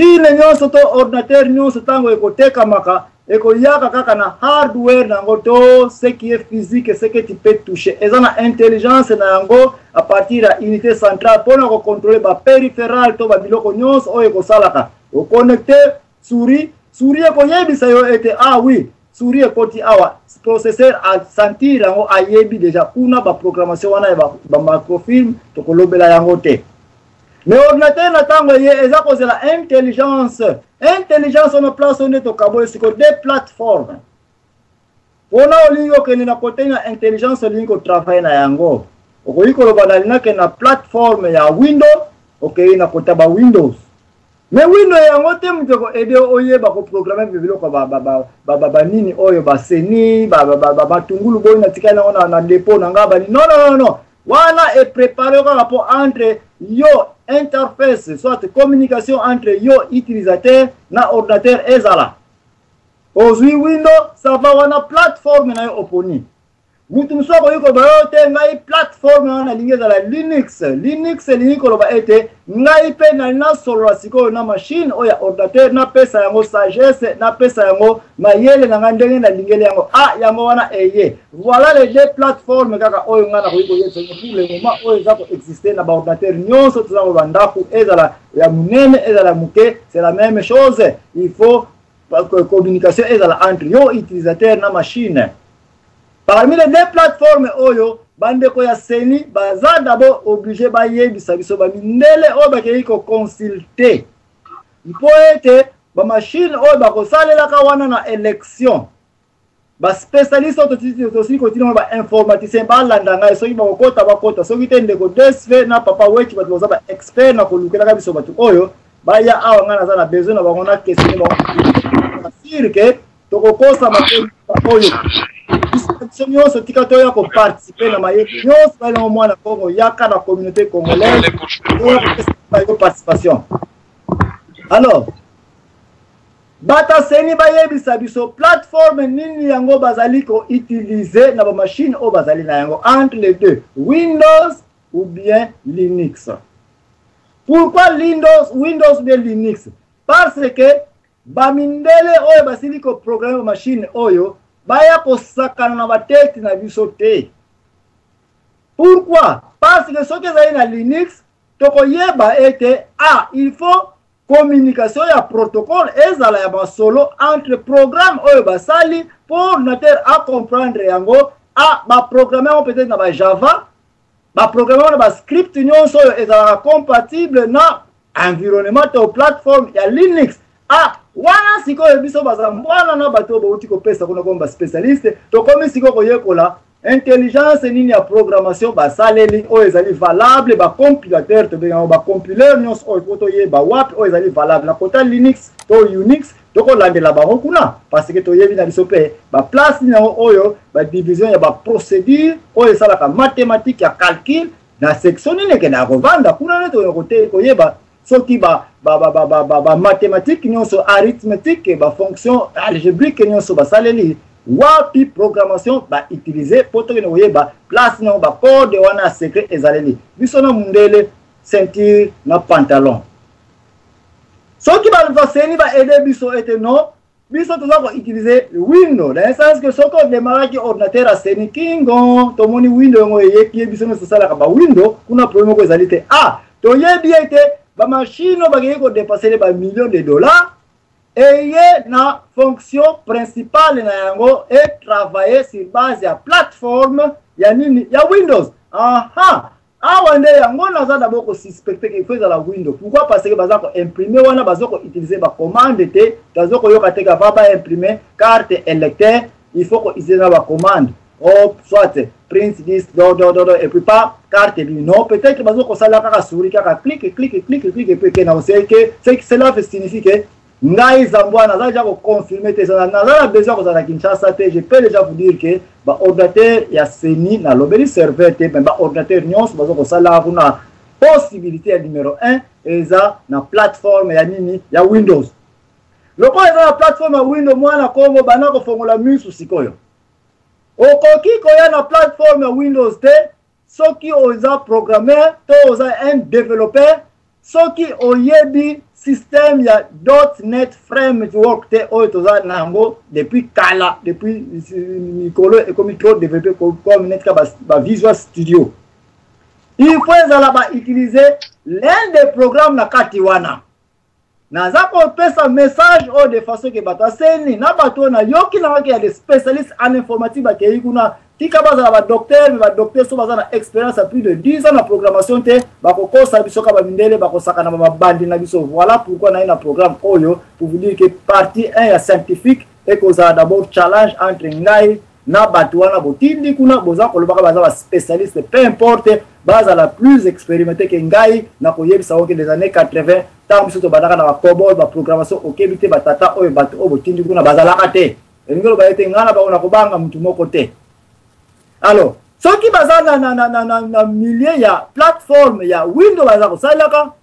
Machine nyonso to ordinateur nyonso ntango ekotekamaka, ekoyaka kaka na hardware na yango to ce qui est physique, ce que tu peux toucher. Eza na intelligence na yango à partir ya unité centrale mpona kocontrole ba periphéral to babiloko nyonso oyo ekosalaka. Okonecte souris, souris ekoyebisa yo ete ah oui, souris ekoti awa, processeur asentir yango, ayebi deja kuna baprogrammation wana ya bamicrofilm, tokolobela yango te. Mais ordinateur na ntango eye eza kozela intelligence. Intelligence wana, place oyo nde tokaboli siko deux plateforme. Mpona olingi okende na kote na intelligence, olingi kotravaille na yango, okoki koloba nalingi na plateforme ya Windows, okei na kota ba Windows. Mais Windows yango te moto ekoaide oyeba koprogramme biloko banini oyo baseni batungulu boyi natikali yango na depot na ngai bani. Non, non, non, non, wana eprépare kaka mpo entre yo interface, soit communication entre yo utilisateur na ordinateur ezala. Ozwi Windows, ça va, wana plateforme na yo oponi. Mutu mosusu akoki koloba yo te, ngai plateforme wana nalingi ezala Linux. Linux elingi koloba ete ngai mpe nalingi nasolola sikoyo na machine oyo ya ordinateur, napesa yango sagesse, napesa yango mayele na ngai ndenge nalingeli yango. Ah, yango wana eye. Voilà les deux plateformes kaka oyo ngai nakoki koyebisa pour le moment oyo eza koexiste na baordinateur nyonso. Toza koloba ndako, ezala ya monene, ezala ya moke, c'est la même chose. Il faut communication ezala entre yo utilisateur na machine. Parmi les deux plateformes oyo, bandeko ya CENI baza d'abord obligé bayebisa biso bamindele oyo bakei koconsulte, mpo ete bamashine oyo bakosalelaka wana na élection, baspécialiste oyo tosili kotina wana, bainformaticien, balanda ngai. Soki bakokota, bakota. Soki te, ndeko Dsv na papa Weti, bato baza baexpert na kolukelaka biso bato oyo baya awa, ngai naza na besoin na bango na questionne bango sur ke tokokosama te. Oyo biso nyonso tika toya koparticipe na mayele nyonso balingo. Mwana Kongo, yaka na communauté congolaise, yo participation. Alors bata CENI bayebisa biso plateforme nini yango bazali koutilize na bamashine oyo bazali na yango, entre les deux, Windows ou bien Linux. Pourquoi Windows ou bien Linux? Parce que bamindele oyo basili koprogramme bamashine oyo baya kosakana na batete na biso te. Pourquoi? Parce que soki ezali na Linux, tokoyeba ete ah, il faut communication ya protocole ezala ya masolo entre programme oyo basali mpo ordinateur acomprendre yango. A baprogramme yango peut-être na bajava, baprogramme yango na bascript nyonso oyo ezalaka compatible na environnement to plateforme ya Linux. Ah, wana sikoyo biso baza mbwana na bato oyo bauti kopesa kuna komi baspécialiste, tokomi sikoyo koyekola intelligence nini ya programmation basaleli oyo ezali valable. Bacompilateur, tobengango bacompileur nyonso oyo, po toyeba wapi oyo ezali valable na kota Linux to Unix, tokolandela bango kuna, parce que toyebi na biso mpe baplace nini yango oyo badivision ya baprocédure oyo esalaka mathématique ya calcul na section nini ekendaka kovanda kuna, nde tokoki koyeba soki bamathématique nyonso, arithmétique, bafonction algébrique nyonso basaleli wapi, programmation bautilize, mpo tokende koyeba place nango bacode wana ya secret ezaleli biso na mundele ceinture na pantalon. Soki baCENI baede biso ete non, biso toza koutilize Window, dans le sens que soki odemaraki ordinateur ya CENI kingo, tomoni Window yango eyebi ye. Biso nyonso tosalaka bawindow kuna, problème moko ezali te. Ah, toyebi ete bamashine oyo bakei kodepasele bamillion de dollars eye na fonction principale na yango etravaille sur base ya plateforme ya nini? Ya Windows. Aha, awa nde yango naza d'abord kosuspecte ke il faut ezala Windows. Pourquoi? Parce que baza koimprime wana, baza koutilize bacommande te. Toza koyoka te kava baimprime carte électeur, il faut koutilize na bacommande oh, soit print this do do do do et puis pas carte bi. Non, peut-être baza kosala kaka souris, kaka clic clic clic clic et puis ke na osei ke c'est que cela signifie que ngai Zambwa naza déjà koconfirme te, naza na besoin kozala na Kinshasa te. Je peux déjà vous dire que baordinateur ya CENI, nalobeli serveur te, mais baordinateur nyonso baza kosala kuna, possibilité ya numéro 1 eza na plateforme ya nini? Ya Windows. Lokola eza na plateforme ya Windows, mwana Kongo, banda kofongola misu sikoyo. Okoki koya na plateforme ya Windows te soki oza programmeur to oza un développeur. Soki oyebi système ya .NET Framework te oyo toza na yango depuis kala, depuis mikolo ekomi trop développé comme neti ka ba Visual Studio, il faut ezala ba utiliser l'un des programmes na kati wana. Naza kopesa message oyo de façon ke bato aseni na bato oyo nayoki na ngaki ya des spécialistes en informatique bakei kuna, tika bazala ba docteur, mais ba docteur so baza na expérience ya plus de 10 ans na programmation te, bakokosa biso ka bamindele, bakosaka na mabandi na biso. Voilà pourquoi naye na programme oyo pour vous dire que partie 1 ya scientifique ekozala d'abord challenge entre ngai na bato wana botindi kuna. Boza kolobaka baza ba spécialiste, peu importe bazala plus expérimenté ke ngai. Na koyebisa oke des années 80, ntango biso tobandaka na bakobol, baprogrammation okebi te, batata oyo, bato oyo botindi kuna bazalaka te. Elingi oloba ete ngai na bango na kobanga motu moko te. Alors soki baza na milieu ya plateforme ya Windows baza kosalelaka,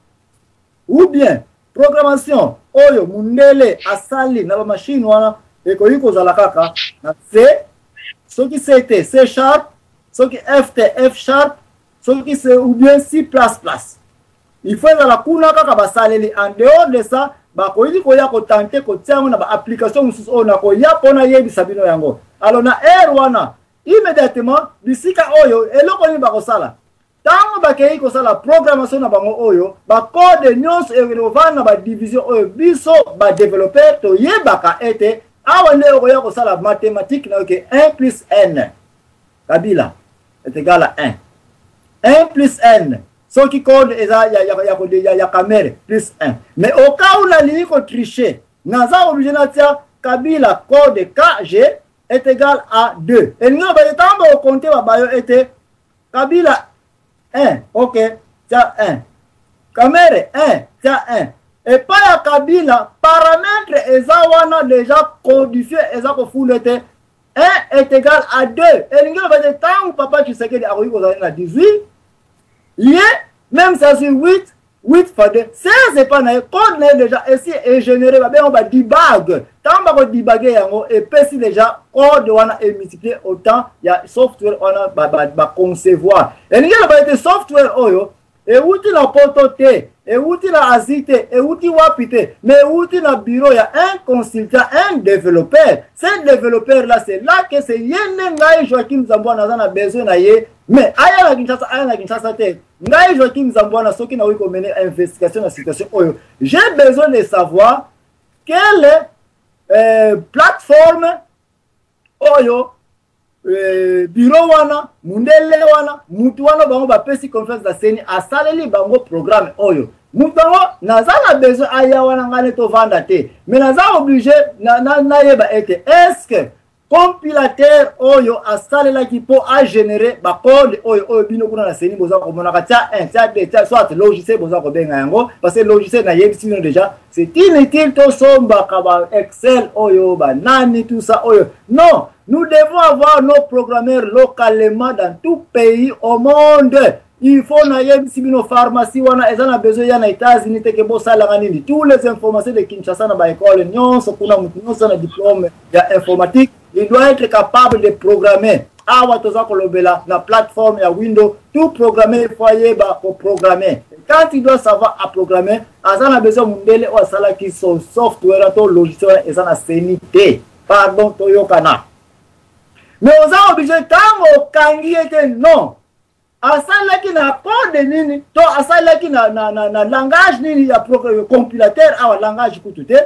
ou bien programmation oyo mundele asali na bamashine wana, ekoki kozala kaka na C, soki C te, C sharp, soki F te, F sharp, soki C ou bien C plus plus. Il faut ezala kuna kaka basaleli. En dehors de ça, bakoki koya kotante kotia yango na baapplication mosusu oyo nakoya mpo nayebisa bino yango. Alors na heure wana, immédiatement, bisika oyo eloko nini bakosala ntango bakei kosala programmation na bango oyo, bacode nyonso ekovanda na badivision oyo biso badeveloper toyebaka ete awa nde okoya kosala mathématique na yo ke 1 plus n Kabila est égal à 1, 1 plus n, soki code eza ya Kamerhe, plus 1. Mais au cas où nalingi kotricher, naza obligé natia Kabila code KG est égal à 2. Elingi loba ntango bakokonte babayo ete Kabila 1, ok, tia 1, Kamerhe 1, tia 1. Epai ya Kabila, paramètre eza wana déjà codifié, eza kofunda ete 1 est égal à 2. Elingi loba ete ntango papa Tshisekedi akoki kozala na 18, ye même si azwi 8, 8 fois 2, 16 epai na ye, code na ye déjà esi egénéré. Babengo badebug. Ntango bakodebugger yango, epesi déjà code wana, emultiplie autant ya software wana baconcevoir. Elingi eloba ete software oyo ewuti na poto te, ewuti na Asie te, ewuti wapi te, mais ewuti na bureau ya un consultant, un développeur. Ce développeur là, c'est là que c'est ye nde ngai Joakim Zambwana aza na besoin na ye. Mais aya na Kinshasa, aya na Kinshasa te. Ngai Joakim Zambwana, soki nakoki komene investigation na situation oyo, j'ai besoin de savoir quelle plateforme oyo bureau wana, mundele wana, mutu wana bango bapesi confiance na CENI, asaleli bango programme oyo. Mutu yango naza na besoin aya wana, ngai ne tovanda te, mais naza obligé nayeba ete est ce que compilateur oyo asalelaki mpo agénéré bacode oyo bino kuna na CENI boza komonaka tia 1, tia 2, tia, soit logiciel boza kobenga yango, parce que logiciel, nayebisi bino déjà, c'est inutile tosombaka ba Excel oyo, banani, tout ça oyo. Non, nous devons avoir nos programmeurs localement dans tout pays au monde. Il faut, nayebisi bino, pharmacie wana eza na besoin ya na États-Unis te ke bosalaka nini. Tous les informations de Kinshasa, na baekole nyonso kuna, motu nyonso na diplôme ya informatique, il doit être capable de programmer. Awa toza kolobela na plateforme ya Windows. Tout programmer, il faut ayeba koprogrammer. Quand il doit savoir à programmer, aza na besoin mundele oyo asalaki son software to logiciel wana eza na CENI te. Pardon, toyokana. Mais oza obligé, ntango okangi ye te, non, asalaki na code nini to asalaki na langage nini ya compilateur, awa langage kutu te,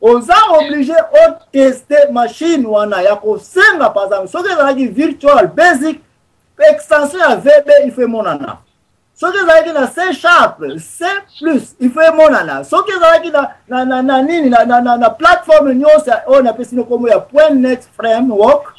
oza obligé oteste machine wana ya kosenga. Par exemple, soki ezalaki Visual Basic, extension ya VB, il faut emonana. Soki ezalaki na C sharp, C plus, il faut emonana. Soki ezalaki na nini, na plateforme nyonso oyo napesi no kombo ya .NET Framework,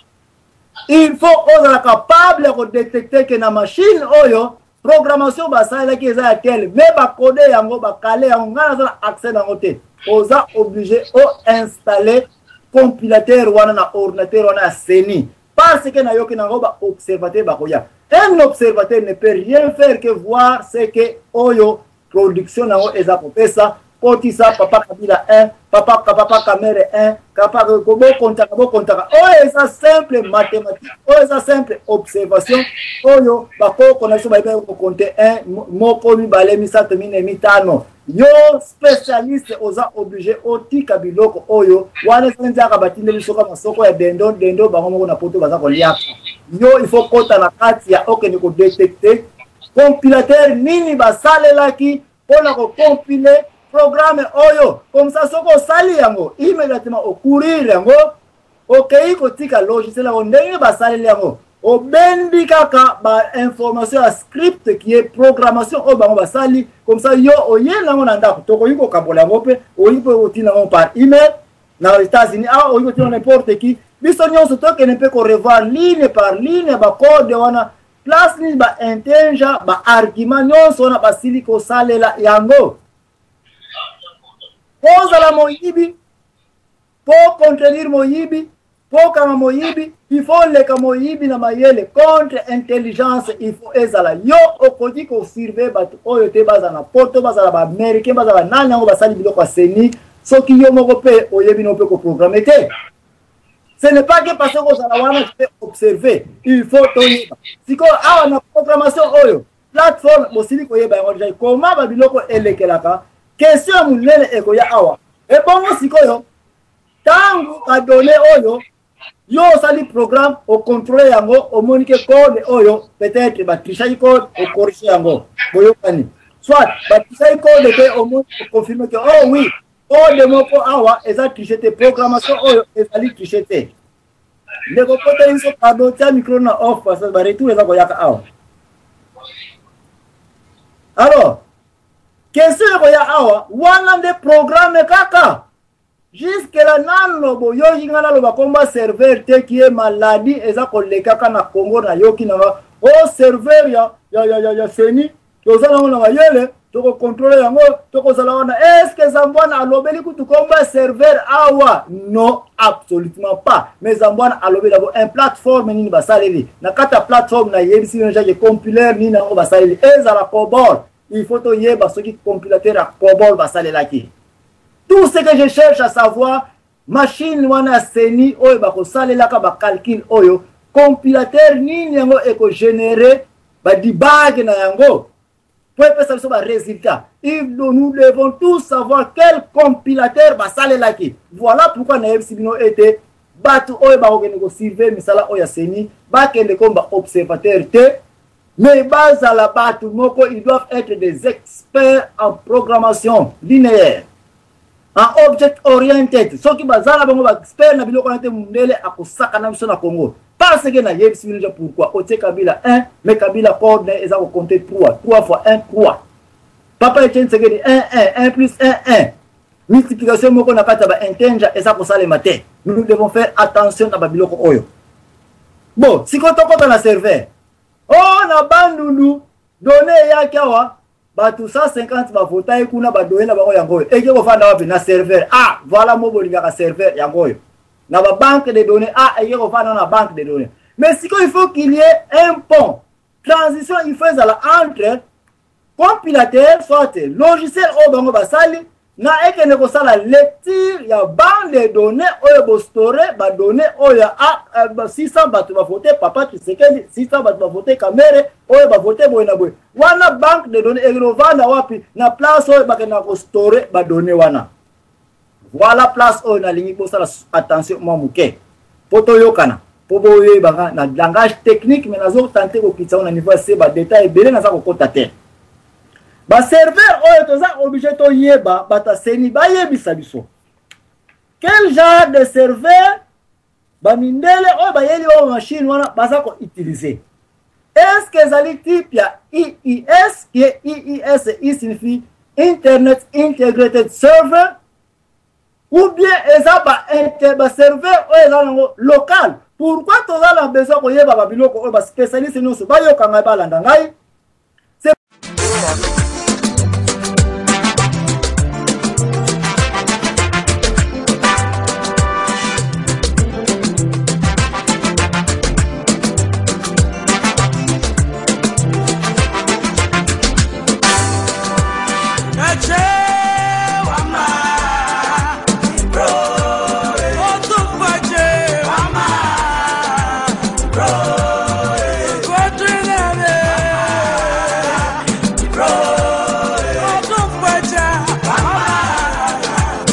il faut ozala capable ya kodétecter ke na machine oyo, programmation basalelaki eza ya tel, mais bakode yango, bakale yango, ngai naza na accès nango te. Oza obligé oinstalle compilateur wana na ordinateur wana ya CENI, parce que nayoki nango baobservateur bakoya. Un observateur ne peut rien faire que voir ce que oyo production nango eza kopesa. Kotisa papa Kabila 1, papa Kamerhe 1, papa bokontaka bokontaka. Oyo eza simple mathématique, oyo eza simple observation. Oyo bakoko na biso bayebaki kokonte 1, moko, mibale, misato, minei, mitano. Yo spécialiste oza obligé otika biloko oyo wana ezali nzaka batindeli biso kaka masoko ya dendo dendo bango moko na poto baza koliaka. Yo il faut kota na kati ya okende kodetecte compilateur nini basalelaki mpo na kocompile programme oyo, comme ça soki osali yango immédiatement ocourir yango, okei kotika logiciel yango ndenge basaleli yango, obendi kaka ba information ya script qui est programmation oyo bango basali, comme ça yo oye nango na ndako, tokoki kokabola yango mpe okoki mpe kotinda yango par email na États-Unis, awa okoki kotinda n'importe qui. Biso nyonso tokende mpe korevoir ligne par ligne bacode wana, place nini ba integer ba argument nyonso wana basili kosalela yango. Po ozala moyibi, po contredire moyibi, po kanga moyibi, il faut oleka moyibi na mayele. Contre intelligence il faut ezala. Yo okoki kosurveille bato oyo te, bazala na poto, bazala ba américain, bazala nani yango basali biloko ya seni, soki yo moko mpe oyebi no mpe koprogramme te. Ce n'est pas que parce que ozala wana tu peux observer, il faut toyeba sikoyo awa na programmation oyo plateforme bosili koyeba yango deja koma ba biloko elekelaka. Question ya monene ekoya awa, ebongo sikoyo ntango badone oyo yo osali programme ocontrole yango, omoni ke code oyo peut-être batrichaki code, okorige yango, boyokani, soit batrichaki code te, omoni oconfirme ke oh oui, code moko awa eza triche te, programmation oyo ezali triche te. Ndeko kota biso, pardon, tia micro na off parce que baretour eza koyaka awa. Alors question ekoya awa, wana nde programme kaka jusque la nano boyoki nga naloba komba serveur te, kie maladie eza kolekaka na Congo. Nayoki nanga o serveur ya seni, toza nango na mayele, tokokontrole yango, tokozala wana. Eske Zambwana alobeli kutu komba serveur awa? Non, absolument pas. Mais Zambwana alobeli yango un plateforme nini basaleli na kati ya plateforme. Nayebisi bino jake compilaire nini yango basaleli, ezala COBOL, il faut toyeba soki compilateur ya COBOL basalelaki. Tout ce que je cherche à savoir, machine wana ya seni oyo bakosalelaka bacalcule oyo, compilateur nini yango ekogénere badibage na yango po epesa biso barésultat. Nous devons tous savoir quel compilateur basalelaki. Voilà pourquoi nayebisi bino ete bato oyo bakokende kosurveille misala oyo ya seni bakende comme baobservateur te, mais bazala bato moko, ils doivent être des experts en programmation linéaire, en object oriented. Soki bazala bango baexpert na biloko wana te, mundele akosaka na biso na Congo. Parce que nayebisi bino déjà pourquoi otie Kabila 1, mais Kabila code na eza kocompte 3, 3 fois 1 3. Papa Etienne Tshisekedi 1 1 1 plus 1 1, multiplication moko na kati ya baintenja eza kosalema te. Nous devons faire attention na babiloko oyo. Bon, sikoyo tokota na serveur oyo na Bandundu. Donne eyaki awa, bato 150 bavota ye kuna, badonne na bango yango oyo eke kofanda wapi? Na serveur. Ah voilà, mo bolingaka serveur yango oyo na babanque de données. Ah, eke kofanda na banque de données. Mais sikoyo il faut qu'il y ait un pont, transition il faut ezala entre compilateur soit logiciel oyo bango basali na ekende kosala lecture ya banque de données oyo bostore badonne oyo ya 600 bato bavote papa Tshisekedi, 600 bato bavote Kamerhe, oyo bavote boye na boye. Wana banque de données ekende kovanda wapi? Na place oyo bakendaka kostore badonne wana. Voilà place oyo nalingi bosala attention mwa moke mpo toyokana, mpo boyebaka na langage technique, mais nazotante kokitisa ngo na niveau ya se, badetail ebele naza kokota te. Baserveur oyo toza obligé toyeba, bato ya seni bayebisa biso quel genre de serveur bamindele oyo bayeli oyo machine wana baza koutilize. Est ce que ezali type ya IIS, qui est IIS, I signifie Internet Integrated Server, ou bien eza baserveur oyo eza nango local? Pourquoi toza na besoin koyeba babiloko oyo? Baspécialiste nyonso bayoka ngai, balanda ngai.